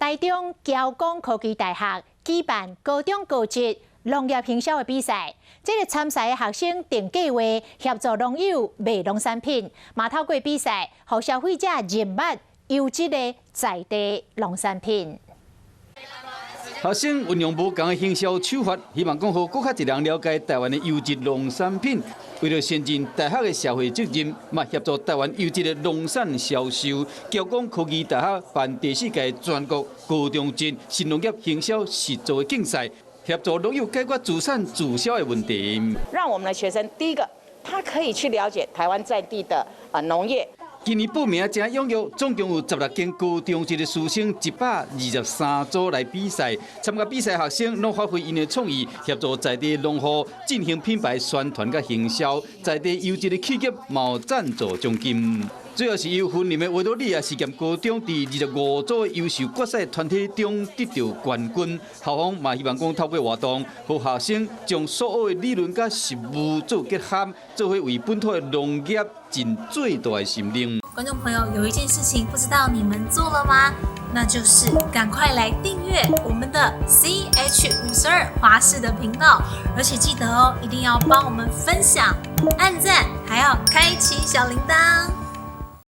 台中僑光科技大學舉辦高中高職農業行銷的比賽，這个參賽的學生定計劃協助農友賣農產品，嘛透過比賽，予消費者認捌優質的在地農產品。學生運用無仝的行銷手法，希望講予閣較濟人了解台灣的優質農產品。為著善盡大學的社會責任，嘛協助台灣優質的農產銷售。僑光科技大學辦第四屆全國高中職新農業行銷實作的競賽，協助農友解決自產自銷的問題。讓我們的學生第一個，他可以去了解台灣在地的啊農業。今年報名誠踴躍，總共有16間高中職的師生123組來比賽。參加比賽學生攏發揮𪜶的創意，協助在地農戶進行品牌宣傳佮行銷，在地優質的企業嘛有贊助獎金。最後是由雲林的維多利亞實驗高中佇25組的優秀決賽團體中得到冠軍。校方嘛希望講透過活動，予學生將所學的理論佮實務做結合，做伙為本土的農業盡最大的心力。觀眾朋友，有一件事情不知道你們做了嗎？那就是趕快來訂閱我們的 CH52華視的頻道，而且記得哦，一定要幫我們分享、按讚，還要開啟小鈴鐺。